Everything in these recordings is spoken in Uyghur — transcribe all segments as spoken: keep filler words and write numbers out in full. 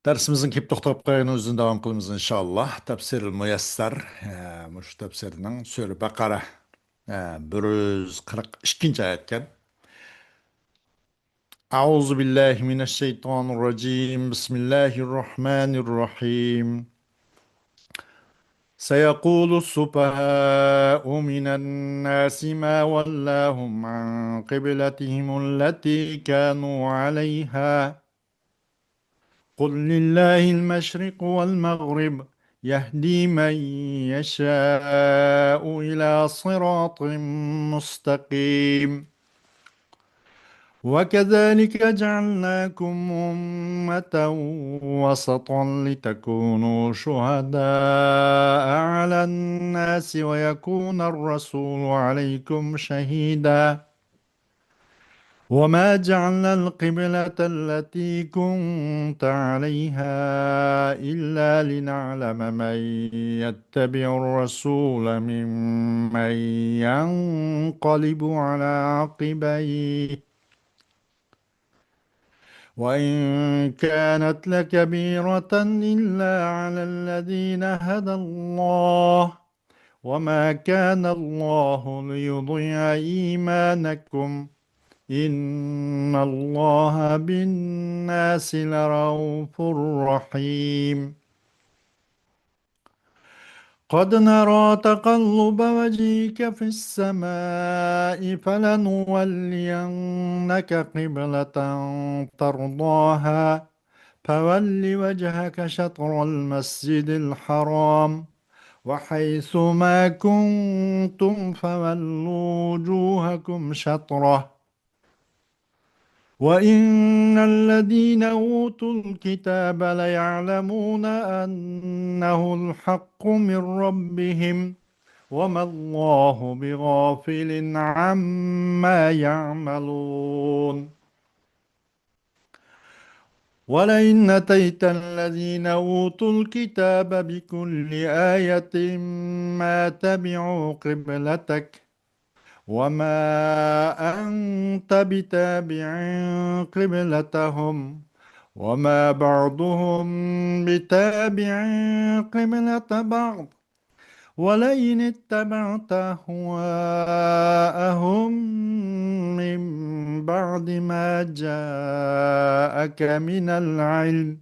دەرسىمىزنىڭ كېلىپ توختاپ قالغىنى ئۆزىدىن داۋام قىلىمىز، ئىنشاللا. تەپسىرىل مۇيەسسەر، ئە، مۇشۇ تەپسىرنىڭ سۈرە بەقەرە، ئە، بىر يۈز قىرىق ئىككىنچى ئايەتكەن. أعوذ بالله من الشيطان الرجيم. بسم الله الرحمن الرحيم. سيقول السفهاء من الناس ما ولاهم عن قبلتهم التي كانوا عليها قل لله المشرق والمغرب يهدي من يشاء إلى صراط مستقيم. وكذلك جعلناكم أمة وسطا لتكونوا شهداء على الناس ويكون الرسول عليكم شهيدا. وما جعلنا القبلة التي كنت عليها إلا لنعلم من يتبع الرسول ممن ينقلب على عقبيه وإن كانت لكبيرة إلا على الذين هدى الله وما كان الله ليضيع إيمانكم إن الله بالناس لرءوف رحيم. قد نرى تقلب وجهك في السماء فلنولينك قبلة ترضاها فول وجهك شطر المسجد الحرام وحيث ما كنتم فولوا وجوهكم شطره وإن الذين أوتوا الكتاب ليعلمون أنه الحق من ربهم وما الله بغافل عما يعملون. ولئن أتيت الذين أوتوا الكتاب بكل آية ما تبعوا قبلتك وما أنت بتابع قبلتهم وما بعضهم بتابع قبلة بعض ولئن اتبعت أهواءهم من بعد ما جاءك من العلم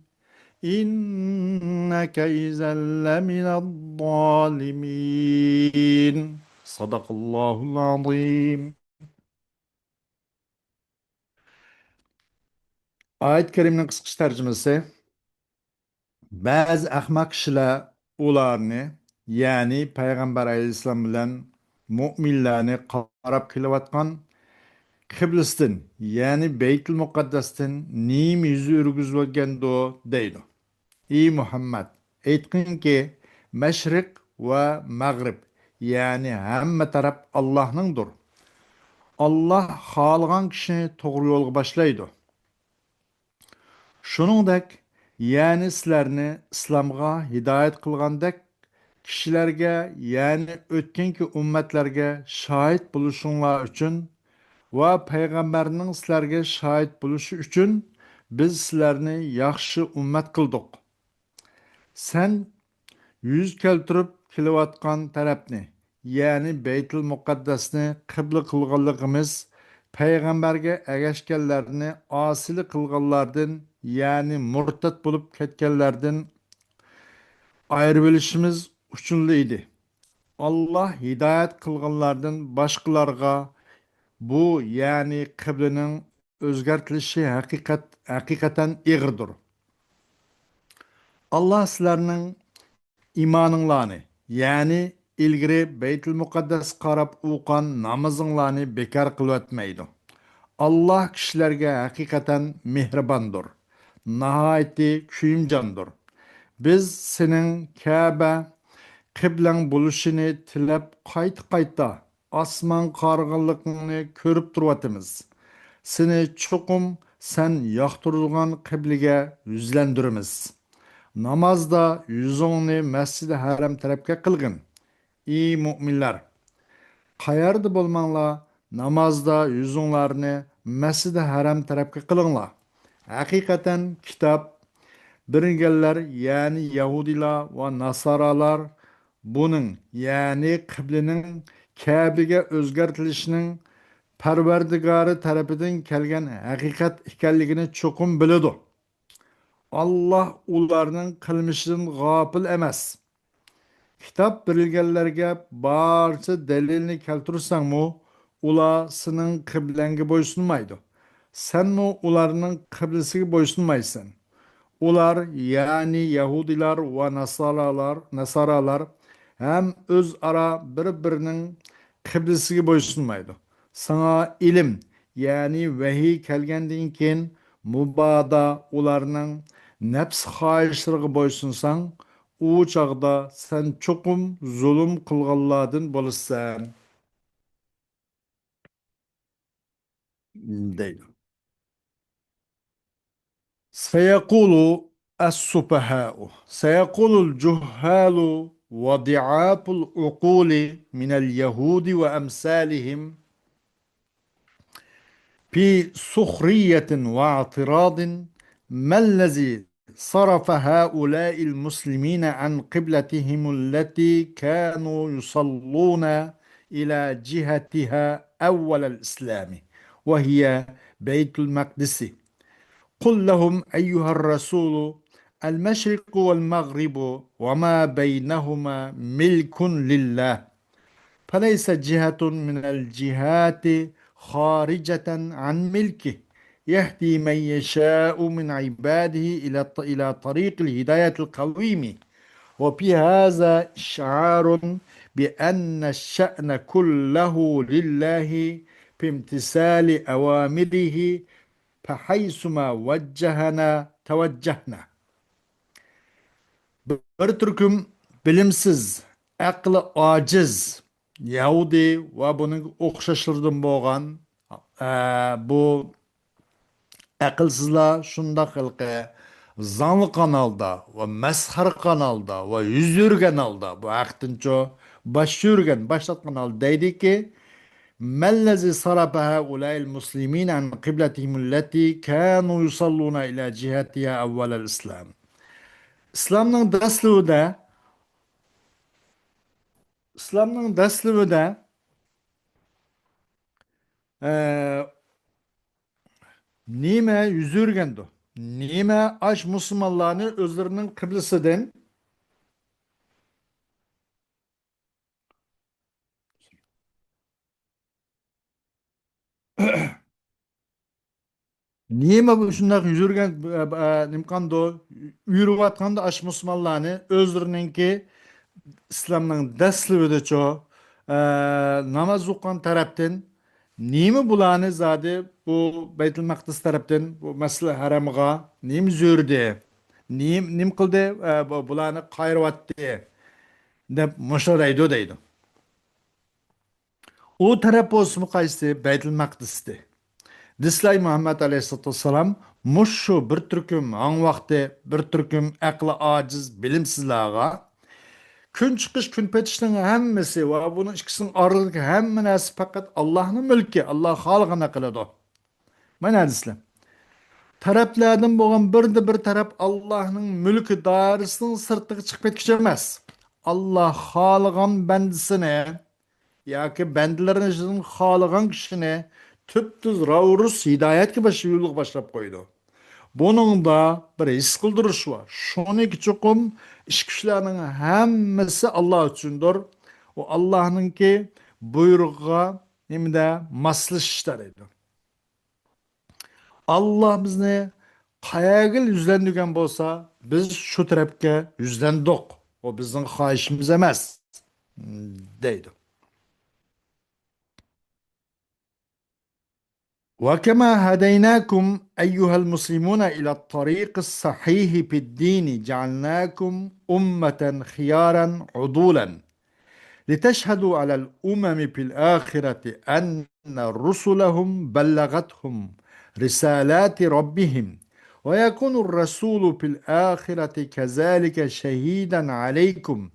إنك إذا لمن الظالمين. صدق الله العظيم. ئايەت كەرىمىنىڭ قىسقىچە تەرجىمىسى. بەزى ئەخمەق كىشىلەر ئۇلارنى، يەنى پەيغەمبەر ئەلەيھىسسالام بىلەن مۆمىنلەرنى قاراپ كېلىۋاتقان قىبلىسىدىن، يەنى بەيتۇل مۇقەددەستىن نېمە يۈز ئۆرگۈزۈۋالگەندۇ دەيدۇ. ئى مۇھەممەد، ئېيتقىنكى، مەشرىق ۋە مەغرىب، يەنى ھەممە تەرەپ ئاللاھنىڭدۇر. ئاللاھ خالىغان كىشىنى توغرا يولغا باشلايدۇ. شۇنىڭدەك، يەنى سىلەرنى ئىسلامغا ھىدايەت قىلغاندەك، كىشىلەرگە، يەنى ئۆتكەنكى ئۈممەتلەرگە شاھىت بولۇشۇڭلار ئۈچۈن ۋە پەيغەمبەرنىڭ سىلەرگە شاھىت بولۇشى ئۈچۈن بىز سىلەرنى ياخشى ئۈممەت قىلدۇق. سەن يۈز كەلتۈرۈپ كېلىۋاتقان تەرەپنى، يەنى بەيتۇل مۇقەددەسنى قىبلە قىلغانلىقىمىز پەيغەمبەرگە ئەگەشكەنلەرنى ئاسىيلىق قىلغانلاردىن، يەنى مۇرتەت بولۇپ كەتكەنلەردىن ئايرىۋېلىشىمىز ئۈچۈنلا ئىدى. ئاللاھ ھىدايەت قىلغانلاردىن باشقىلارغا بۇ، يەنى قىبلىنىڭ ئۆزگەرتىلىشى ھەقىقەت، ھەقىقەتەن ئېغىردۇر. ئاللاھ سىلەرنىڭ ئىمانىڭلارنى، يەنى ئىلگىرى بەيتۇل مۇقەددەسكە قاراپ ئوقۇغان نامىزىڭلارنى بىكار قىلىۋەتمەيدۇ. ئاللاھ كىشىلەرگە ھەقىقەتەن مېھرىباندۇر، ناھايىتى كۆيۈمجاندۇر. بىز سېنىڭ كەبە قىبلەڭ بولۇشىنى تىلەپ قايتا-قايتا ئاسمانغا قارىغانلىقىڭنى كۆرۈپ تۇرۇۋاتىمىز. سېنى چوقۇم سەن ياقتۇرىدىغان قىبلىگە يۈزلەندۈرىمىز. نامازدا يۈزۈڭنى مەسجىدى ھەرەم تەرەپكە قىلغىن. ئى مۆمىنلەر! قەيەردە بولماڭلار، نامازدا يۈزۈڭلارنى مەسجىدى ھەرەم تەرەپكە قىلىڭلار. ھەقىقەتەن كىتاب بىلگەنلەر، يەنى يەھۇدىيلار ۋە ناسارالار بۇنىڭ، يەنى قىبلىنىڭ كەبىگە ئۆزگەرتىلىشىنىڭ پەرۋەردىگارى تەرىپىدىن كەلگەن ھەقىقەت ئىكەنلىكىنى چوقۇم بىلىدۇ. ئاللاھ ئۇلارنىڭ قىلمىشىدىن غاپىل ئەمەس. كىتاب بېرىلگەنلەرگە بارچە دەلىلنى كەلتۈرسەڭمۇ، ئۇلار سېنىڭ قىبلەڭگە بويسۇنمايدۇ. سەنمۇ ئۇلارنىڭ قىبلىسىگە بويسۇنمايسەن. ئۇلار، يەنى يەھۇدىيلار ۋە ناسارالار، ناسارالار ھەم ئۆزئارا بىر-بىرىنىڭ قىبلىسىگە بويسۇنمايدۇ. ساڭا ئىلىم، يەنى ۋەھىي كەلگەندىن كېيىن، مۇبادا ئۇلارنىڭ نەپس خاھىشلىرىغا بويسۇنساڭ، ئۇ چاغدا سەن چوقۇم زۇلۇم قىلغانلاردىن بولىسەن، دەيدۇ. سيقول السفهاء، سيقول الجهال وضعاف العقول من اليهود وأمثالهم في سخرية واعتراض: ما الذي صرف هؤلاء المسلمين عن قبلتهم التي كانوا يصلون إلى جهتها أول الإسلام، وهي بيت المقدس؟ قل لهم أيها الرسول: المشرق والمغرب وما بينهما ملك لله، فليس جهة من الجهات خارجة عن ملكه، يهدي من يشاء من عباده إلى، إلى طريق الهداية القويم. وفي هذا إشعار بأن الشأن كله لله في امتثال أوامره، فحيثما وجهنا توجهنا. بىر تۈركۈم بىلىمسىز، ئەقلى ئاجىز يەھۇدىي ۋە بۇنىڭ ئوخشاشلىرىدىن بولغان، ئە، بۇ ئەقىلسىزلار شۇنداق ھېلىقى زاڭلىقان ھالدا ۋە مەسخىرىقان ھالدا ۋە يۈز يۈرگەن ھالدا بۇ ھەقتىنچۇ باش يۈرگەن، باشلاتقان ھالدا دەيدىكى، ما الذي صرف هؤلاء المسلمين عن قبلتهم التي كانوا يصلون إلى جهتها أول الإسلام. ئىسلامنىڭ دەسلىۋىدە، ئىسلامنىڭ دەسلىۋىدە، ئە، نېمە يۈز يۈرگەندۇ؟ نېمە ئاش مۇسۇلمانلارنى ئۆزلىرىنىڭ قىبلىسىدىن نېمە بۇ شۇنداق يۈز يۈرگەن، ئە، ئە، نېمە قاندۇ؟ يۈرۈۋاتقاندا ئاش مۇسۇلمانلارنى ئۆزلىرىنىڭكى ئىسلامنىڭ دەسلىۋىدىچۇ، ئە، ناماز ئوقۇغان تەرەپتىن نېمە بۇلارنى زادى بۇ بەيتۇل مەقدىس تەرەپتىن بۇ مەسجىدىل ھەرامغا نېمە يۈز يۈردى؟ نېم-، نېمە قىلدى؟ ئە، بۇ، بۇلارنى قايرىۋەتتى دەپ مۇشۇ دەيدۇ دەيدۇ. ئۇ تەرەپ بولسىمۇ قايسى؟ بەيتۇل مەقدىستى. دېسىلەي مۇھەممەد ئەلەيھىسسالاتۇ ۋەسسالام مۇشۇ بىر تۈركۈم ھاڭ ۋاقتى، بىر تۈركۈم ئەقلى ئاجىز، بىلىمسىزلارغا كۈن چىقىش، كۈن پېتىشنىڭ ھەممىسى ۋە بۇنىڭ ئىككىسىنىڭ ئارىلىقىدىكى ھەممە نەرسە پەقەت ئاللاھنىڭ مۈلكى، ئاللاھ خالىغاننى قىلىدۇ. مانا ھەدىسلەر. تەرەپلەردىن بولغان بىردە بىر تەرەپ ئاللاھنىڭ مۈلكى دائىرىسىنىڭ سىرتىغا چىقىپ كەتكۈچى ئەمەس. ئاللاھ خالىغان بەندىسىنى ياكى بەندىلىرىنىڭ ئىچىدىن خالىغان كىشىنى تۈپتۈز راۋۇرۇس ھىدايەتكە باش-، يولغا باشلاپ قويىدۇ. بۇنىڭدا بىر ھېس قىلدۇرۇش بار. شۇنىڭكى چوقۇم ئىچ كۈچلەرنىڭ ھەممىسى ئاللاھ ئۈچۈندۇر. ئۇ ئاللاھنىڭكى بۇيرۇقىغا نېمىدە ماسلىشىشتا دەيدۇ. ئاللاھ بىزنى قەيەرگە يۈزلەندۈرگەن بولسا، بىز شۇ تەرەپكە يۈزلەندۇق. ئۇ بىزنىڭ خاھىشىمىز ئەمەس، دەيدۇ. وكما هديناكم أيها المسلمون إلى الطريق الصحيح في الدين جعلناكم أمة خيارا عدولا لتشهدوا على الأمم في الآخرة أن رسلهم بلغتهم رسالات ربهم، ويكون الرسول في الآخرة كذلك شهيدا عليكم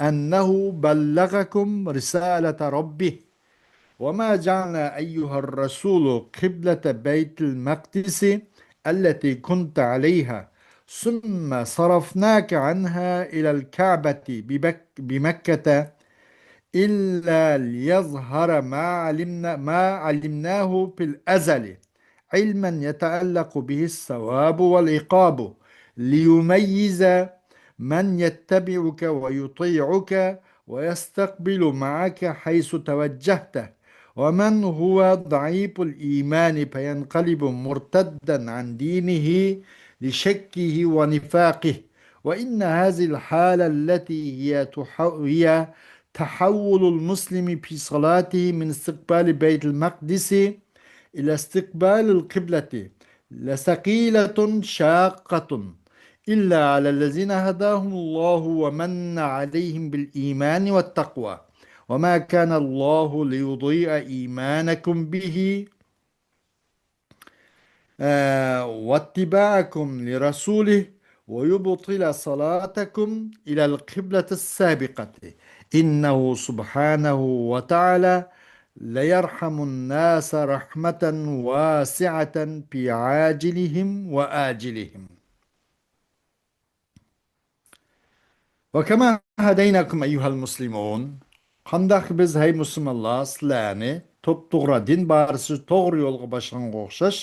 أنه بلغكم رسالة ربه. وما جعلنا أيها الرسول قبلة بيت المقدس التي كنت عليها، ثم صرفناك عنها إلى الكعبة ببك-، بمكة إلا ليظهر ما علمنا، ما علمناه في الأزل علما يتعلق به الثواب والعقاب، ليميز من يتبعك ويطيعك ويستقبل معك حيث توجهت، ومن هو ضعيف الإيمان فينقلب مرتدا عن دينه لشكه ونفاقه. وإن هذه الحالة التي هي تح-، هي تحول المسلم في صلاته من استقبال بيت المقدس إلى استقبال القبلة لثقيلة شاقة، إلا على الذين هداهم الله ومن عليهم بالإيمان والتقوى، وما كان الله ليضيع إيمانكم به، آه، واتباعكم لرسوله ويبطل صلاتكم إلى القبلة السابقة، إنه سبحانه وتعالى ليرحم الناس رحمة واسعة في عاجلهم وآجلهم. وكما هديناكم أيها المسلمون، قانداق بىز، ھەي مۇسۇلمانلار، سىلەرنى توپتوغرا دىن بارىسى توغرا يولغا باشلىغانغا ئوخشاش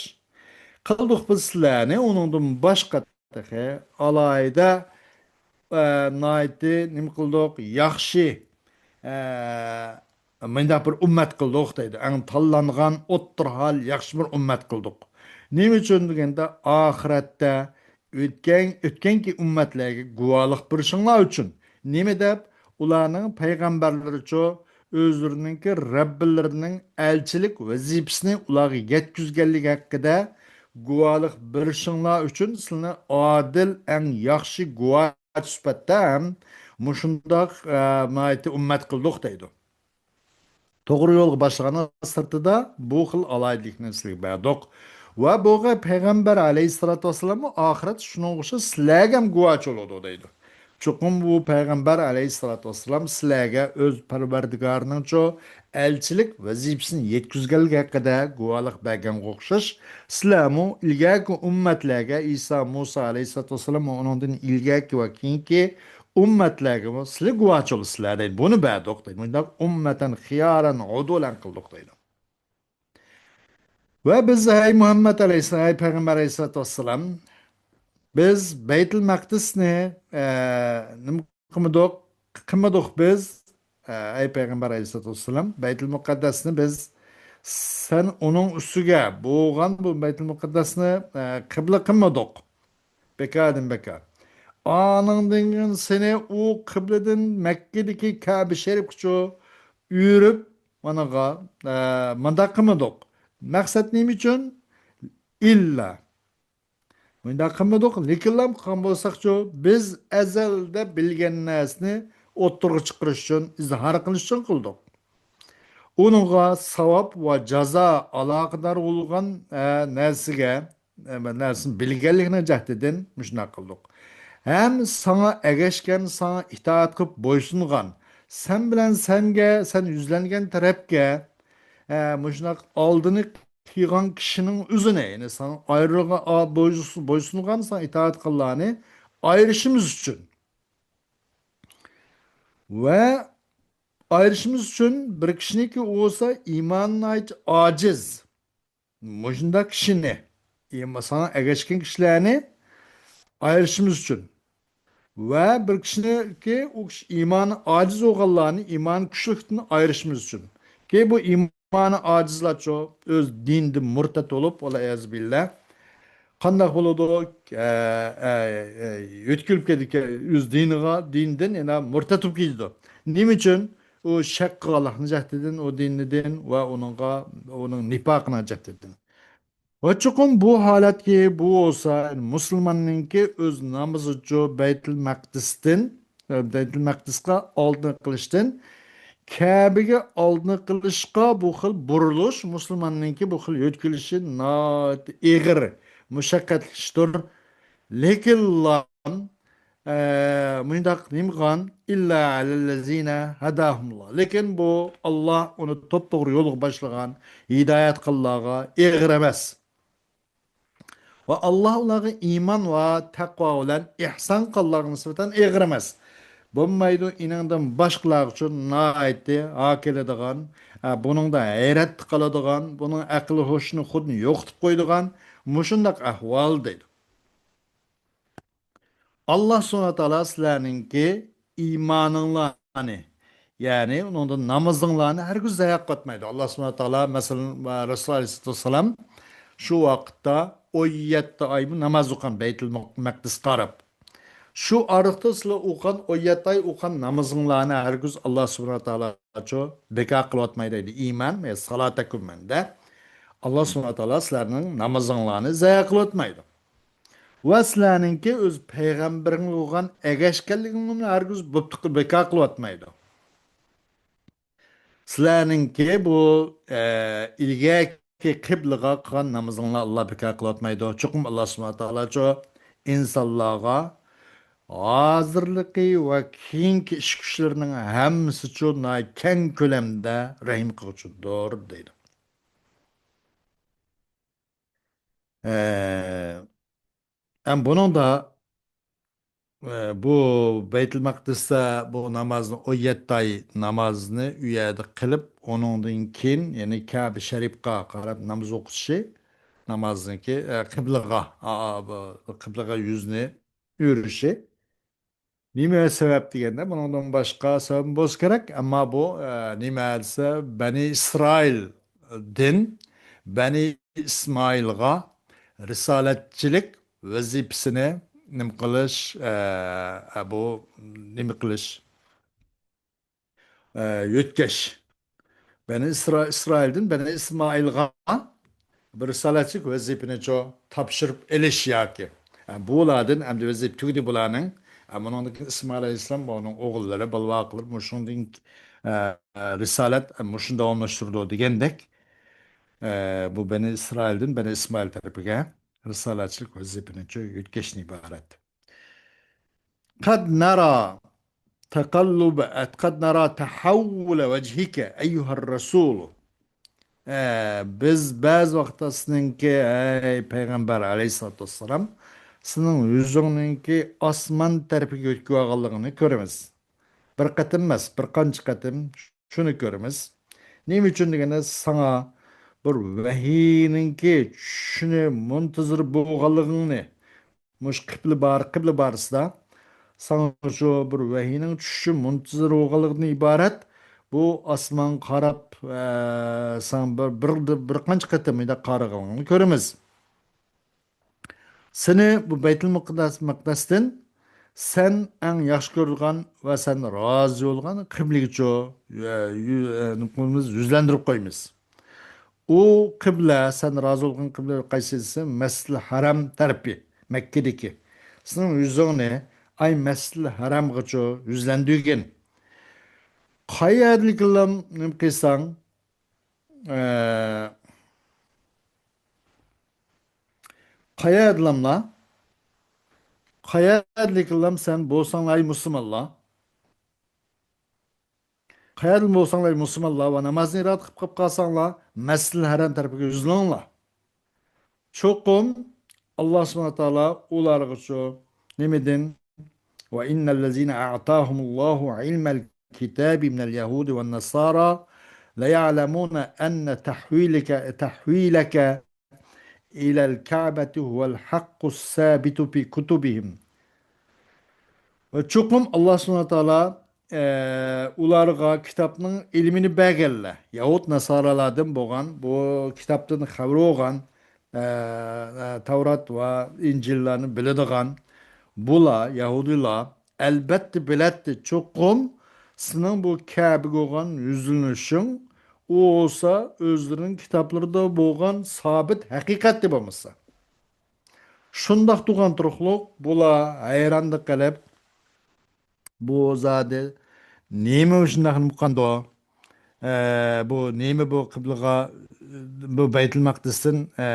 قىلدۇق بىز سىلەرنى، ئۇنىڭدىن باشقا تېخى ئالاھىدە، ئە، ناھايىتى نېمە قىلدۇق؟ ياخشى، ئە، مۇنداق بىر ئۈممەت قىلدۇق دەيدۇ. ئەڭ تاللانغان ئوتتۇرا ھال، ياخشى بىر ئۈممەت قىلدۇق. نېمە ئۈچۈن دېگەندە، ئاخىرەتتە ئۆتكەن، ئۆتكەنكى ئۈممەتلەرگە گۇۋاھلىق بېرىشىڭلار ئۈچۈن. نېمە دەپ؟ ئۇلارنىڭ پەيغەمبەرلىرىچۇ ئۆزلىرىنىڭكى رەببىلىرىنىڭ ئەلچىلىك ۋەزىپىسىنى ئۇلارغا يەتكۈزگەنلىكى ھەققىدە گۇۋاھلىق بېرىشىڭلار ئۈچۈن سىلىنى ئادىل، ئەڭ ياخشى گۇۋاھ سۈپەتتە ھەم مۇشۇنداق، ئە، ناھايىتى ئۈممەت قىلدۇق دەيدۇ. توغرا يولغا باشلىغاننىڭ سىرتىدا بۇ خىل ئالاھىدىلىكنى سىلەرگە بەردۇق. ۋە بۇغا پەيغەمبەر ئەلەيھىسسالاتۇ ۋەسسالاممۇ ئاخىرەت شۇنىڭغا ئوخشاش سىلەرگە ھەم گۇۋاھچى بولىدۇ دەيدۇ. چوقۇم بۇ پەيغەمبەر ئەلەيھىسسالاتۇ ۋەسسالام سىلەرگە ئۆز پەرۋەردىگارىنىڭچۇ ئەلچىلىك ۋەزىپىسىنى يەتكۈزگەنلىكى ھەققىدە گۇۋاھلىق بەرگەنگە ئوخشاش، سىلەرمۇ ئىلگەركى ئۈممەتلەرگە، ئىسا، مۇسا ئەلەيھىسسالاتۇ ۋەسسالام ۋە ئۇنىڭدىن ئىلگەركى ۋە كېيىنكى ئۈممەتلەرگىمۇ سىلەر گۇۋاھچى بولىسىلەر دەيدۇ. بۇنى بەردۇق دەيدۇ. مۇنداق ئۈممەتەن خىيارەن ئۇدۇلەن قىلدۇق دەيدۇ. ۋە بىز، ھەي مۇھەممەد ئەلەيھىسسالام، ھەي پەيغەمبەر ئەلەيھىسسالاتۇ ۋەسسالام، بىز بەيتۇل مەقدىسنى، ئە، نېمە قىلمىدۇق؟ قىلمىدۇق بىز. ئە، ئەي پەيغەمبەر ئەلەيھىسسالاتۇ ۋەسسالام، بەيتۇل مۇقەددەسنى بىز سەن ئۇنىڭ ئۈستىگە بولغان بۇ بەيتۇل مۇقەددەسنى، ئە، قىبلە قىلمىدۇق. بىكاردىن بىكار. ئانىڭدىن كېيىن سېنى ئۇ قىبلىدىن مەككىدىكى كەبە شەرىپكىچۇ ئۆرۈپ، مانىغا، ئە، مۇنداق قىلمىدۇق. مەقسەت نېمە ئۈچۈن؟ ئىللا. مۇنداق قىلمىدۇق، لېكىنلا قىلغان بولساقچۇ، بىز ئەزەلدە بىلگەن نەرسىنى ئوتتۇرىغا چىقىرىش ئۈچۈن، ئىزھار قىلىش ئۈچۈن قىلدۇق. ئۇنىڭغا ساۋاب ۋە جازا ئالاقىدار بولغان، ئە، نەرسىگە، ئە، بىر نەرسىنى بىلگەنلىكنىڭ جەھىتىدىن مۇشۇنداق قىلدۇق. ھەم ساڭا ئەگەشكەن، ساڭا ئىتائەت قىلىپ بويسۇنغان، سەن بىلەن سەنگە، سەن يۈزلەنگەن تەرەپكە، ئە، مۇشۇنداق ئالدىنى قىلغان كىشىنىڭ ئۆزىنى، يەنى ساڭا ئايرىلغان، ئا، بويسۇ-، بويسۇنغان، ساڭا ئىتائەت قىلغانلارنى ئايرىشىمىز ئۈچۈن. ۋە ئايرىشىمىز ئۈچۈن بىر كىشىنىڭكى بولسا ئىمانى ناھايىتى ئاجىز. مۇشۇنداق كىشىنى، ئىم-، ساڭا ئەگەشكەن كىشىلەرنى ئايرىشىمىز ئۈچۈن. ۋە بىر كىشىنىڭكى ئۇ كىشى ئىمانى ئاجىز بولغانلارنى ئىمانى كۈچلۈكتىن ئايرىشىمىز ئۈچۈن. كى بۇ ئىمانى ئاجىزلارچۇ ئۆز دىنىدىن مۇرتەت بولۇپ، ۋەلئىيازۇ بىللا، قانداق بولىدۇ؟ ئە، ئە، ئە، يۆتكىلىپ كېتىدىكەن ئۆز دىنىغا، دىندىن يەنە مۇرتەت بولۇپ كېتىدۇ. نېمە ئۈچۈن؟ ئۇ شەك قىلغانلىقنىڭ جەھىتىدىن، ئۇ دىنىدىن ۋە ئۇنىڭغا، ئۇنىڭ نىپاقىنىڭ جەھىتىدىن. ۋە چوقۇم بۇ ھالەتكى بۇ بولسا، مۇسۇلماننىڭكى ئۆز نامىزىچۇ بەيتۇل مەقدىستىن، بەيتۇل مەقدىسقا ئالدىنى قىلىشتىن، كەبىگە ئالدىنى قىلىشقا بۇ خىل بۇرۇلۇش مۇسۇلماننىڭكى بۇ خىل يۆتكىلىشى ناھايىتى ئېغىر، مۇشەققەتلىك ئىشتۇر. لېكىنلا ئە، مۇنداق نېمىغان؟ ئىللا ئەلەللەزىنە ھەداھۇمۇللا. لېكىن بۇ ئاللا ئۇنى توپتوغرا يولغا باشلىغان، ھىدايەت قىلغانلارغا ئېغىر ئەمەس. ۋە ئاللاھ ئۇلارغا ئىمان ۋە تەقۋا بىلەن ئېھسان قىلغانلارغا نىسبەتەن ئېغىر ئەمەس. بولمايدۇ، ئېنىڭدىن باشقىلارغىچۇ ناھايىتى ھا كېلىدىغان، ھە، بۇنىڭدا ھەيرەتتە قالىدىغان، بۇنىڭ ئەقىل ھوشىنى خۇددىنى يوقىتىپ قويىدىغان مۇشۇنداق ئەھۋال دەيدۇ. ئاللاھ سۇبھانەھۇ ۋە تائالا سىلەرنىڭكى ئىمانىڭلارنى، يەنى ئۇنىڭدا نامىزىڭلارنى ھەرگىز زايە قىلىۋەتمەيدۇ. ئاللاھ سۇبھانەھۇ ۋە تائالا، مەسىلەن، رەسۇل ئەلەيھىسسالاتۇ ۋەسسالام شۇ ۋاقىتتا ئون يەتتە ئايمۇ ناماز ئوقۇغان بەيتۇل مەقدىسقا قاراپ. شۇ ئارىلىقتا سىلەر ئوقۇغان، ئون يەتتە ئاي ئوقۇغان نامىزىڭلارنى ھەرگىز ئاللاھ سۇبھانەھۇ ۋە تائالاچۇ بىكار قىلىۋەتمەيدۇ دەيدۇ. ئىمان، يەنى سالاتەكۇم مەندە. ئاللاھ سۇبھانەھۇ ۋە تائالا سىلەرنىڭ نامىزىڭلارنى زايە قىلىۋەتمەيدۇ. ۋە سىلەرنىڭكى ئۆز پەيغەمبىرىڭلار بولغان ئەگەشكەنلىكىڭلارنى ھەرگىز بوپتۇ بىكار قىلىۋەتمەيدۇ. سىلەرنىڭكى بۇ، ئە، ئىلگەركى قىبلىغا قىلغان نامىزىڭلار ئاللاھ بىكار قىلىۋەتمەيدۇ. چوقۇم ئاللاھ سۇبھانەھۇ ۋە تائالاچۇ ئىنسانلارغا ھازىرلىقى ۋە كېيىنكى ئىش كۈچلىرىنىڭ ھەممىسىچۇ ناھايىتى كەڭ كۆلەمدە رەھىم قىلغۇچىدۇر دەيدۇ. ئە، ئەم بۇنىڭدا، ئە، بۇ بەيتۇل مەقدىستە بۇ نامازنى، ئون يەتتە ئاي نامازنى ئۇ يەردە قىلىپ، ئۇنىڭدىن كېيىن، يەنى كەبە شەرىپقا قاراپ ناماز ئوقۇشى، نامازنىڭكى، ئە، قىبلىغا، ئا، ئا، بۇ قىبلىغا يۈزنى ئۆرۈشى. نېمە سەۋەب دېگەندە، بۇنىڭدىن باشقا سەۋەب بولسا كېرەك، ئەمما بۇ، ئە، نېمە دېسە، بەنى ئىسرائىلدىن بەنى ئىسمائىلغا رىسالەتچىلىك ۋەزىپىسىنى نېمە قىلىش، ئە، ئە، بۇ نېمە قىلىش، ئە، يۆتكەش. بەنى ئىسرا-، ئىسرائىلدىن بەنى ئىسمائىلغا بىر رىسالەتچىلىك ۋەزىپىنىچۇ تاپشۇرۇپ ئېلىش ياكى، ئە، بۇلاردىن ئەمدى ۋەزىپە تۈگىدى بۇلارنىڭ. ئە، بۇنىڭدىن كېيىن ئىسمائىل ئەلەيھىسسالام، ئۇنىڭ ئوغۇللىرى، بالىۋاقلىرى، مۇشۇنىڭدىن، ئە، ئە، رىسالەت، ئە، مۇشۇنى داۋاملاشتۇرىدۇ دېگەندەك، ئە، بۇ بەنى ئىسرائىلدىن بەنى ئىسمائىل تەرىپىگە رىسالەتچىلىك ۋەزىپىنىچۇ يۆتكەشتىن ئىبارەت. قد نرى تقلب، قد نرى تحول وجهك أيها الرسول. ئە، بىز بەزى ۋاقىتتا سېنىڭكى، ئەي پەيغەمبەر ئەلەيھىسسالاتۇ ۋەسسالام، سېنىڭ يۈزۈڭنىڭكى ئاسمان تەرىپىگە ئۆتكۈۋالغانلىقىنى كۆرىمىز. بىر قېتىم ئەمەس، بىر قانچە قېتىم شۇنى كۆرىمىز. نېمە ئۈچۈن دېگەندە، ساڭا بىر ۋەھىينىڭكى چۈشۈشىنى مۇنتىزىر بولغانلىقىڭنى، مۇشۇ قىبلە بار، قىبلە بارىسىدا ساڭا شۇ بىر ۋەھىينىڭ چۈشۈشى مۇنتىزىر بولغانلىقىدىن ئىبارەت، بۇ ئاسمانغا قاراپ، ئە، ساڭا بىر، بىر، بىر قانچە قېتىم مۇنداق قارىغانلىقىنى كۆرىمىز. سېنى بۇ بەيتۇل مۇقەددەس، مەقدەستىن سەن ئەڭ ياخشى كۆرىدىغان ۋە سەن رازى بولغان قىبلىگىچۇ، ئە، يۈ-، ئە، نېمە قىلىمىز، يۈزلەندۈرۈپ قويىمىز. ئۇ قىبلە، سەن رازى بولغان قىبلە قايسى دېسە، مەسجىدىل ھەرام تەرىپى، مەككىدىكى. سېنىڭ يۈزۈڭنى ئاي مەسجىدىل ھەرامغىچۇ يۈزلەندۈرگىن. قايەردىلىكىلام نېمە قىلساڭ، ئە، قايەردىلاملا، قايەردىلىكىلام سەن بولساڭلار، ئەي مۇسۇلمانلار، قەيەردىن بولساڭلار مۇسۇلمانلار ۋە نامازنى ئىرادە قىلىپ قېلىپ قالساڭلار، مەسجىدىل ھەرام تەرىپىگە يۈزلىنىڭلار. چوقۇم ئاللا سۇبھانەھۇ ۋە تائالا ئۇلارغىچۇ نېمىدىن، وَإِنَّ الَّذِينَ آتَاهُمُ اللَّهُ عِلْمَ الْكِتَابِ مِنَ الْيَهُودِ وَالنَّصَارَى لَيَعْلَمُونَ أَنَّ تَحْوِيلَكَ، تَحْوِيلَكَ إِلَى الْكَعْبَةِ هُوَ الْحَقُّ الثَّابِتُ فِي كُتُبِهِمْ. ۋە چوقۇم ئاللا سۇبھانەھۇ ۋە تائالا، ئە، ئۇلارغا كىتابنىڭ ئىلمىنى بەرگەنلەر، يەھۇد ناسارالاردىن بولغان، بۇ كىتابتىن خەۋىرى بولغان، ئە، ئە، تەۋرات ۋە ئىنجىللارنى بىلىدىغان بۇلار، يەھۇدىيلار، ئەلبەتتە بىلەتتى، چوقۇم سېنىڭ بۇ كەبىگە بولغان يۈزلىنىشىڭ، ئۇ بولسا ئۆزلىرىنىڭ كىتابلىرىدا بولغان سابىت ھەقىقەتتى بولمىسا. شۇنداق تۇرغان تۇرۇقلۇق، بۇلار ھەيراندا قېلىپ، بۇ زادى نېمە شۇنداق نېمە قىلغاندۇ؟ ئە، بۇ نېمە بۇ قىبلىغا، بۇ بەيتۇل مەقدىستىن، ئە،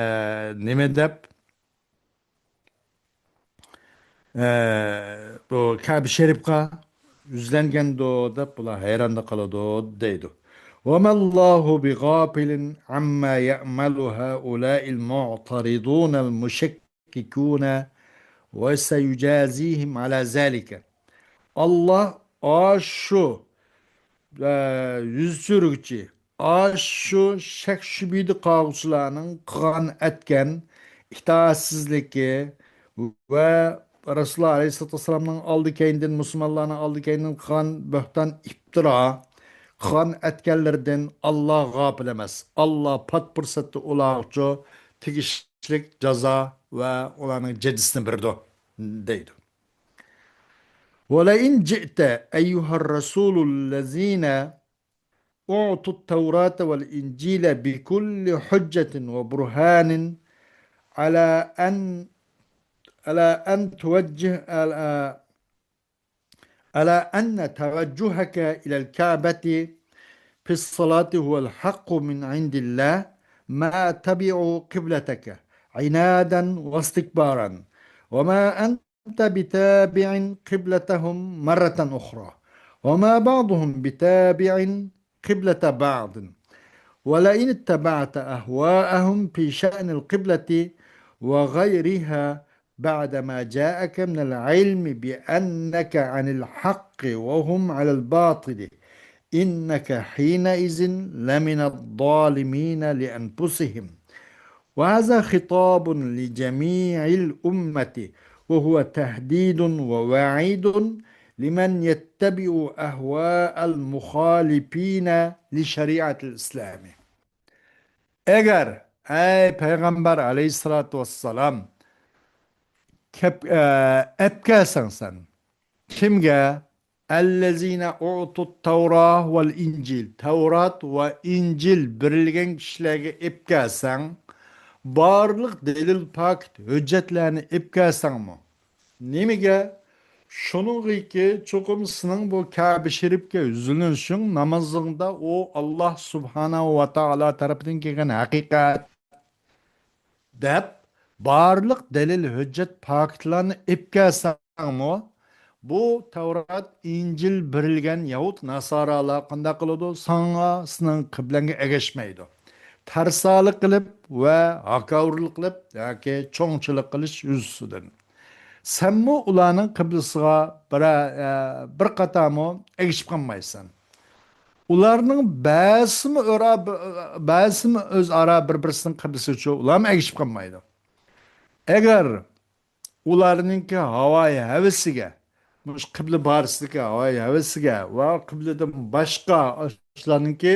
نېمە دەپ، ئە، بۇ كەبە شەرىپقا يۈزلەنگەندۇ دەپ بۇلار ھەيراندا قالىدۇ دەيدۇ. وَمَا اللَّهُ بِغَافِلٍ عَمَّا يَعْمَلُ هَؤُلَاءِ الْمُعْتَرِضُونَ الْمُشَكِّ يشككون وسيجازيهم على ذلك. ئاللاھ ئاشۇ، ئە، يۈز چۈشۈرگۈچى، ئاشۇ شەك-شۈبھىدە قالغۇچىلارنىڭ قىلغان ئەتكەن ئىتائەتسىزلىكى ۋە رەسۇلۇللاھ ئەلەيھىسسالاتۇ ۋەسسالامنىڭ ئالدى كەينىدىن، مۇسۇلمانلارنىڭ ئالدى كەينىدىن قىلغان بۆھتان، ئىپتىرا، قىلغان ئەتكەنلىرىدىن ئاللاھ غاپىل ئەمەس. ئاللاھ پات پۇرسەتتە ئۇلارغىچۇ تېگىشلىك جازا ۋە ئۇلارنىڭ جەزىسىنى بېرىدۇ، دەيدۇ. ولئن جئت أيها الرسول الذين أعطوا التوراة والإنجيل بكل حجة وبرهان على أن، على أن توجه، على، على أن توجهك إلى الكعبة في الصلاة هو الحق من عند الله ما تبعوا قبلتك عنادا واستكبارا وما أنت بتابع قبلتهم مرة أخرى وما بعضهم بتابع قبلة بعض ولئن اتبعت أهواءهم في شأن القبلة وغيرها بعد ما جاءك من العلم بأنك عن الحق وهم على الباطل إنك حينئذ لمن الظالمين لأنفسهم. وهذا خطاب لجميع الأمة وهو تهديد ووعيد لمن يتبع أهواء المخالفين لشريعة الإسلام. ئەگەر، ئەي پەيغەمبەر ئەلەيھىسسالاتۇ ۋەسسالام، كەپ-، ئە، ئەپكەلسەڭ سەن. كىمگە؟ الذين أعطوا التوراة والإنجيل. تەۋرات ۋە ئىنجىل بېرىلگەن كىشىلەرگە ئەپكەلسەڭ، بارلىق دەلىل، پاكىت، ھۆججەتلەرنى ئەپكەلسەڭمۇ، نېمىگە؟ شۇنىڭغىكى، چوقۇم سېنىڭ بۇ كەبە شېرىپكە يۈزلىنىشىڭ، نامازىڭدا ئۇ ئاللاھ سۇبھانەھۇ ۋە تائالا تەرىپىدىن كەلگەن ھەقىقەت دەپ، بارلىق دەلىل، ھۆججەت، پاكىتلارنى ئېلىپ كەلسەڭمۇ، بۇ تەۋرات، ئىنجىل بېرىلگەن يەھۇد، ناسارالار قانداق قىلىدۇ؟ ساڭا، سېنىڭ قىبلەڭگە ئەگەشمەيدۇ. تەرسالىق قىلىپ ۋە ھاكاۋۇرلۇق قىلىپ ياكى چوڭچىلىق قىلىش يۈزىسىدىن. سەنمۇ ئۇلارنىڭ قىبلىسىغا بىرە-، ئە، بىر قاتارمۇ ئەگىشىپ قالمايسەن. ئۇلارنىڭ بەزىسىمۇ ئۆرا-، بەزىسىمۇ ئۆزئارا بىر-، بىرسىنىڭ قىبلىسىچۇ، ئۇلارمۇ ئەگىشىپ قالمايدۇ. ئەگەر ئۇلارنىڭكى ھاۋايى ھەۋىسىگە، مۇشۇ قىبلە بارىسىدىكى ھاۋايى ھەۋىسىگە ۋە قىبلىدىن باشقا شۇلارنىڭكى،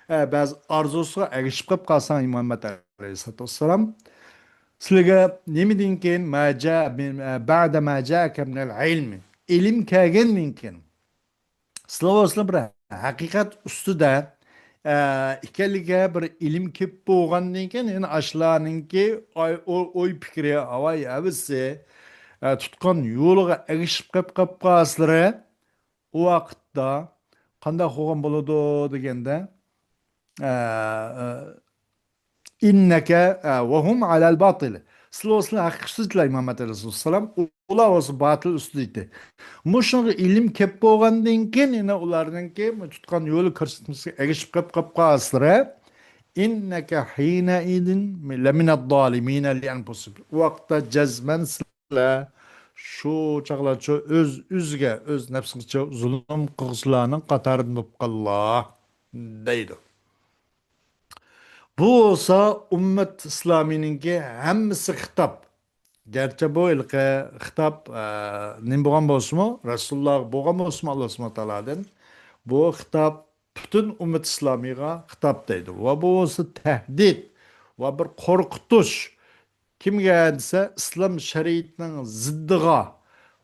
ئە، بەزى ئارزۇسىغا ئەگىشىپ قېلىپ قالساڭ، ئەي مۇھەممەد ئەلەيھىسسالاتۇ ۋەسسالام، سىلىگە نېمىدىن كېيىن، ما جاء من، ئە، بعد ما جاءك من العلم، ئىلىم كەلگەندىن كېيىن، سىلەر بولسىلا بىر ھەقىقەت ئۈستىدە، ئە، ئىكەنلىكىگە بىر ئىلىم كېلىپ بولغاندىن كېيىن، يەنە ئاشۇلارنىڭكى ئاي-، ئو-، ئوي پىكرى، ھاۋايى ھەۋىسى، ئە، تۇتقان يولىغا ئەگىشىپ قېلىپ، قېلىپ قالسىلىرى، ئۇ ۋاقىتتا قانداق بولغان بولىدۇ دېگەندە، ئە، ئە، إنك، ئە، وهم على الباطل. سىلەر بولسىلا ھەق ئۈستىدىلەر، مۇھەممەد ئەلەيھىسسالام. ئۇلار بولسا باتىل ئۈستىدە ئىدى. مۇشۇنىڭغا ئىلىم كېلىپ بولغاندىن كېيىن، يەنە ئۇلارنىڭكى تۇتقان يولى كۆرسەتمىسىگە ئەگىشىپ قېلىپ، قېلىپ قالسىلىرى، إنك حينئذ لمن الظالمين لأنفسهم. ئۇ ۋاقىتتا جەزمەن سىلەر شۇ چاغلارچۇ ئۆز ئۆزىگە، ئۆز نەپسىگىچۇ زۇلۇم قىلغۇچىلارنىڭ قاتارىدىن بولۇپ قالىلا، دەيدۇ. بۇ بولسا ئۈممەت ئىسلامىينىڭكى ھەممىسى خىتاب. گەرچە بۇ ھېلىقى خىتاب، ئە، نېمە بولغان بولسىمۇ، رەسۇلۇللاھقا بولغان بولسىمۇ، ئاللاھ سۇبھانەھۇ ۋە تائالادىن، بۇ خىتاب پۈتۈن ئۈممەت ئىسلامىيغا خىتاب دەيدۇ. ۋە بۇ بولسا تەھدىت ۋە بىر قورقۇتۇش. كىمگە دېسە، ئىسلام شەرىئىتىنىڭ زىددىغا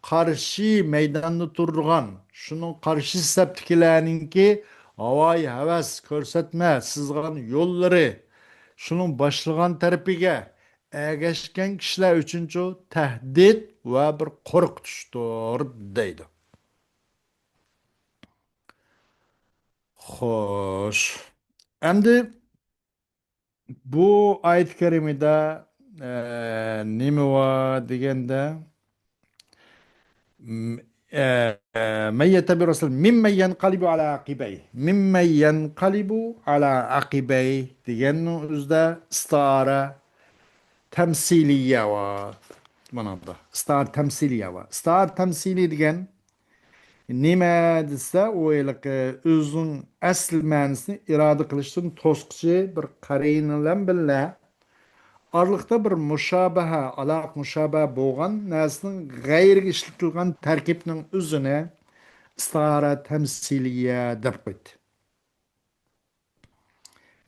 قارشى مەيداندا تۇرىدىغان، شۇنىڭ قارشى سەپتىكىلەرنىڭكى ھاۋايى ھەۋەس، كۆرسەتمە سىزغان يوللىرى، شۇنىڭ باشلىغان تەرىپىگە ئەگەشكەن كىشىلەر ئۈچۈنچۇ تەھدىت ۋە بىر قورقۇتۇشتۇر، دەيدۇ. خوش. ئەمدى بۇ ئايەت كەرىمىدە، ئە، نېمە بار دېگەندە، م-، ئە، مەن يەتتەبىئ رەسۇل مىممەن يەنقەلىبۇ ئەلا ئەقىبەي. مىممەن يەنقەلىبۇ ئەلا ئەقىبەي دېگەننىڭ ئۆزىدە ئىستىئارە، تەمسىلىيە بار. مانا بۇ ئىستىئارە تەمسىلىيە بار. ئىستىئارە تەمسىلىيە دېگەن نېمە دېسە، ئۇ ھېلىقى ئۆزىنىڭ ئەسلى مەنىسىنى ئىرادە قىلىشتىن توسقۇچى بىر قەرىنە بىلەن بىللە، ئارىلىقتا بىر مۇشابەھە، ئالاقە مۇشابەھە بولغان نەرسىنىڭ غەيرىگە ئىشلىتىلگەن تەركىبنىڭ ئۆزىنى ئىستىئارە تەمسىلىيە دەپ قويدى.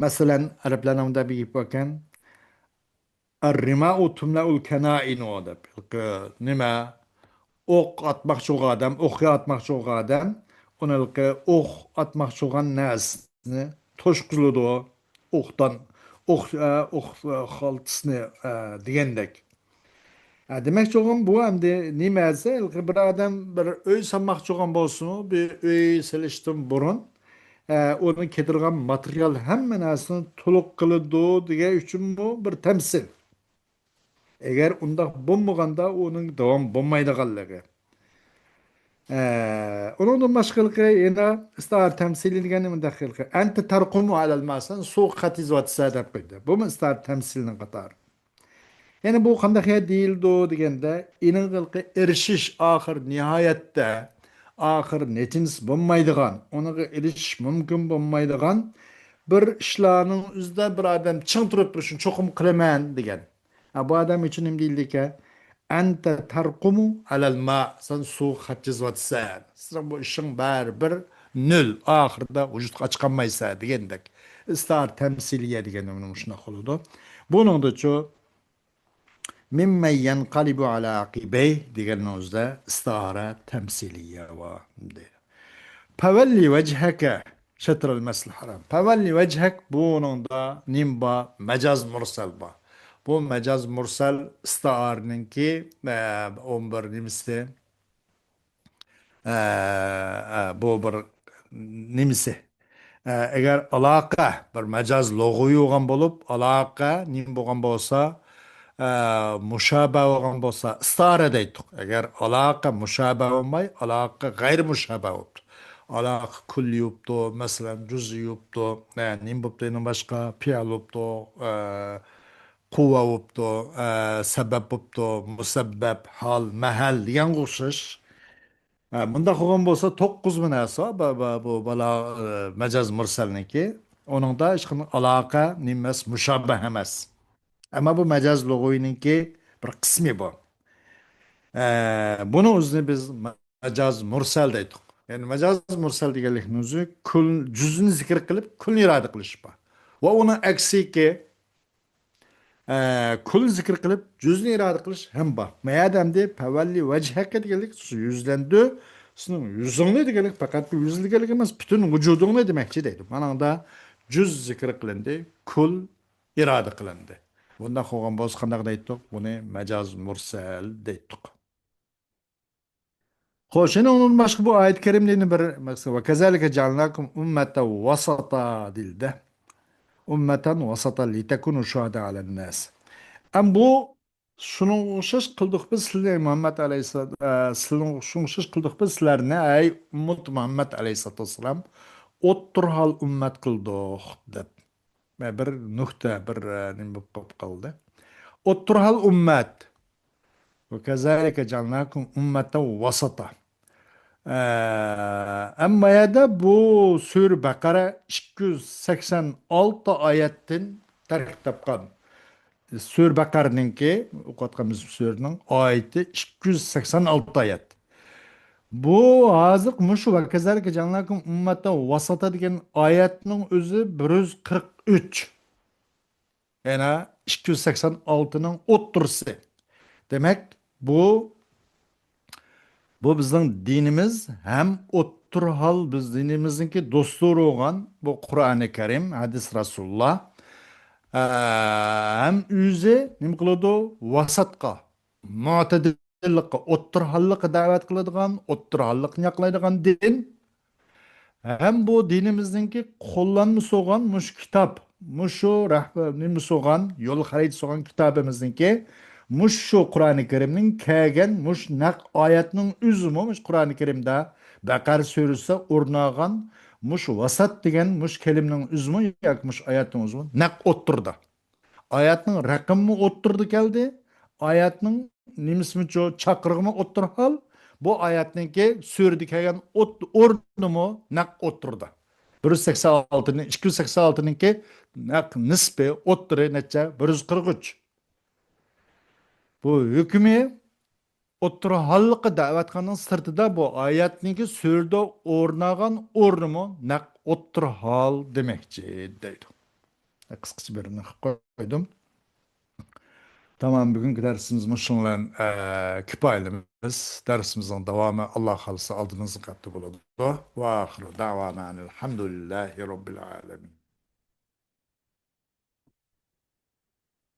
مەسىلەن، ئەرەبلەرنىڭ مۇنداق بىر گېپى باركەن، «الرماء تملأ الكنائن» دەپ. نېمە؟ ئوق ئاتماقچى بولغان ئادەم، ئوق ئاتماقچى بولغان ئادەم، ئۇنى ئوق ئاتماقچى بولغان نەرسىنى توشقۇزۇلىدۇ. ئوقتان، ئوق، ئە، ئوق، ئە، خالتىسىنى، ئە، دېگەندەك. ئە، دېمەكچى بولغان بۇ ئەمدى نېمە دېسە، بىر ئادەم بىر ئۆي سالماقچى بولغان بولسىمۇ، بىر ئۆي سېلىشتىن بۇرۇن، ئە، ئۇنىڭ كېتىدىغان ماتېرىيال ھەممە نەرسىنى تولۇق قىلىدۇ دېگەن ئۈچۈنمۇ بىر تەمسىل. ئەگەر ئۇنداق بولمىغاندا، ئۇنىڭ داۋام بولمايدىغانلىقى. ئە، ئۇنىڭدىن باشقىلىقى يەنە ئىستىئارە تەمسىلى دېگەن مۇنداق خىلقى. «أنت ترقم على الماء»، سەن سۇغا خەت يېزىۋاتىسەن دەپ قويدى. بۇمۇ ئىستىئارە تەمسىلىنىڭ قاتارى. يەنە بۇ قانداق يەر دېيىلىدۇ دېگەندە، ئېنىڭ خىلقى ئېرىشىش، ئاخىر نىھايەتتە، ئاخىر نەتىجىسى بولمايدىغان، ئۇنىڭغا ئېرىشىش مۇمكىن بولمايدىغان بىر ئىشلارنىڭ ئۆزىدە بىر ئادەم چىڭ تۇرۇپ تۇرۇشنى چوقۇم قىلىمەن دېگەن. ھە، بۇ ئادەم ئۈچۈن نېمە دېيىلىدىكەن؟ «أنت ترقم على الماء»، سەن سۇغا خەت يېزىۋاتىسەن. سېنىڭ بۇ ئىشىڭ بەرىبىر نۆل، ئاخىرىدا ۋۇجۇدقا چىقالمايسەن دېگەندەك. ئىستىئارە تەمسىلىيە دېگەن مۇشۇنداق بولىدۇ. بۇنىڭدىچۇ «ممن ينقلب على عقبيه» دېگەننىڭ ئۆزىدە ئىستىئارە تەمسىلىيە بار، دەيدۇ. «فول وجهك شطر المسجد الحرام». «فول وجهك»، بۇنىڭدا نېمە بار؟ مەجاز مۇرسەل بار. بۇ مەجاز مۇرسەل ئىستىئارىنىڭكى، ئە، ئون بىر نېمىسى؟ ئە، ئە، بۇ بىر نېمىسى؟ ئە، ئەگەر ئالاقە بىر مەجاز لۇغىۋى بولغان بولۇپ، ئالاقە نېمە بولغان بولسا، ئە، مۇشابە بولغان بولسا، ئىستىئارە دەيتتۇق. ئەگەر ئالاقە مۇشابە بولماي، ئالاقە غەيرىي مۇشابە بوپتۇ. ئالاقە كۈللىي بوپتۇ، مەسىلەن، جۈزئىي بوپتۇ، ئە، نېمە بوپتۇ، يەنە باشقا پېئىل بوپتۇ، ئە، قۇۋۋە بوپتۇ، ئە، سەبەب بوپتۇ، مۇسەببەب، ھال، مەھەل دېگەنگە ئوخشاش. ھە، مۇنداق بولغان بولسا، توققۇز مۇ نەرسە بار، بۇ، بۇ، بۇ بالا، ئە، مەجاز مۇرسەلنىڭكى. ئۇنىڭدا ھېچقانداق ئالاقە نېمە ئەمەس، مۇشابىھە ئەمەس. ئەمما بۇ مەجاز لۇغىۋىنىڭكى بىر قىسمى بۇ. ئە، بۇنىڭ ئۆزىنى بىز مەجاز مۇرسەل دەيتتۇق. يەنى مەجاز مۇرسەل دېگەنلىكنىڭ ئۆزى كۈل، جۈزنى زىكىر قىلىپ، كۈلنى ئىرادە قىلىش بار. ۋە ئۇنىڭ ئەكسىكى، ئە، كۈلنى زىكىر قىلىپ، جۈزنى ئىرادە قىلىش ھەم بار. مەيەدە ئەمدى «فول وجهك» دېگەنلىك يۈزلەندۈر، سېنىڭ يۈزۈڭنى دېگەنلىك پەقەت بۇ يۈز دېگەنلىك ئەمەس، پۈتۈن ۋۇجۇدۇڭنى دېمەكچى دەيدۇ. مانىڭدا جۈز زىكىر قىلىندى، كۈل ئىرادە قىلىندى. بۇنداق بولغان بولسا قانداق دەيتتۇق؟ بۇنى مەجاز مۇرسەل دەيتتۇق. خوش، يەنە ئۇنىڭدىن باشقا بۇ ئايەت كەرىمدە يەنە بىر مەقسەت، «وكذلك جعلناكم أمة وسطا» دېيىلدى. «أمة وسطا لتكونوا شهداء على الناس». ئەم بۇ، «شۇنىڭغا ئوخشاش قىلدۇق بىز سىلەرنى، مۇھەممەد ئەلەيھىسسالام، ئە، سىلەرنىڭ، شۇنىڭغا ئوخشاش قىلدۇق بىز سىلەرنى، ئەي ئۈممىتى مۇھەممەد ئەلەيھىسسالاتۇ ۋەسسالام، ئوتتۇرا ھال ئۈممەت قىلدۇق» دەپ. مە-، بىر نۇقتا، بىر، ئە، نېمە بولۇپ قالدى. ئوتتۇرا ھال ئۈممەت. «وكذلك جعلناكم أمة وسطا». ئە، ئەمما يەردە بۇ سۈرە بەقەرە ئىككى يۈز سەكسەن ئالتە ئايەتتىن تەركىب تاپقان. سۈرە بەقەرىنىڭكى، ئوقۇۋاتقان بىز سۈرىنىڭ ئايىتى ئىككى يۈز سەكسەن ئالتە ئايەت. بۇ ھازىر مۇشۇ «وكذلك جعلناكم أمة وسطا» دېگەن ئايەتنىڭ ئۆزى بىر يۈز قىرىق ئۈچ. يەنى ئىككى يۈز سەكسەن ئالتىنىڭ ئوتتۇرىسى. دېمەك، بۇ، بۇ بىزنىڭ دىنىمىز ھەم ئوتتۇرا ھال، بىز دىنىمىزنىڭكى دۇستۇرى بولغان بۇ قۇرئانى كەرىم، ھەدىس رەسۇلۇللا، ئە، ھەم ئۆزى نېمە قىلىدۇ؟ ۋاساتقا، مۆتىدىللىققا، ئوتتۇرا ھاللىققا دەۋەت قىلىدىغان، ئوتتۇرا ھاللىقنى ياقلايدىغان دىن. ھەم بۇ دىنىمىزنىڭكى قوللانمىسى بولغان مۇشۇ كىتاب، مۇشۇ رەھبەر نېمىسى بولغان، يول خەرىتىسى بولغان كىتابىمىزنىڭكى مۇشۇ قۇرئانى كەرىمنىڭ كەلگەن مۇشۇ نەق ئايەتنىڭ ئۆزىمۇ مۇشۇ قۇرئانى كەرىمدە بەقەرە سۈرىسىدە ئورۇن ئالغان مۇشۇ ۋاسات دېگەن مۇشۇ كەلىمىنىڭ ئۆزىمۇ ياكى مۇشۇ ئايەتنىڭ ئۆزىمۇ نەق ئوتتۇرىدا. ئايەتنىڭ رەقىمىمۇ ئوتتۇرىدا كەلدى. ئايەتنىڭ نېمىسىمۇچۇ، چاقىرىقىمۇ ئوتتۇرا ھال. بۇ ئايەتنىڭكى سۈرىدە كەلگەن ئوت-، ئورنىمۇ نەق ئوتتۇرىدا. بىر يۈز سەكسەن ئالتىنىڭ، ئىككى يۈز سەكسەن ئالتىنىڭكى نەق نىسپى ئوتتۇرى نەچچە؟ بىر يۈز قىرىق ئۈچ. بۇ ھۆكمى ئوتتۇرا ھاللىققا دەۋەتكەننىڭ سىرتىدا بۇ ئايەتنىڭكى سۈرىدە ئورنالغان ئورنىمۇ نەق ئوتتۇرا ھال دېمەكچى دەيدۇ. قىسقىچە بىر نېمە قىلىپ قويدۇم. تامام، بۈگۈنكى دەرسىمىز مۇشۇنىڭ بىلەن، ئە، كۇپايىلىمىز. دەرسىمىزنىڭ داۋامى، ئاللا خالىسا، ئالدىمىزدىكى ھەپتە بولىدۇ. ۋە ئاخىرۇ دەۋانا ئەنىل ھەمدۇلىللاھى رەببىل ئالەمىن.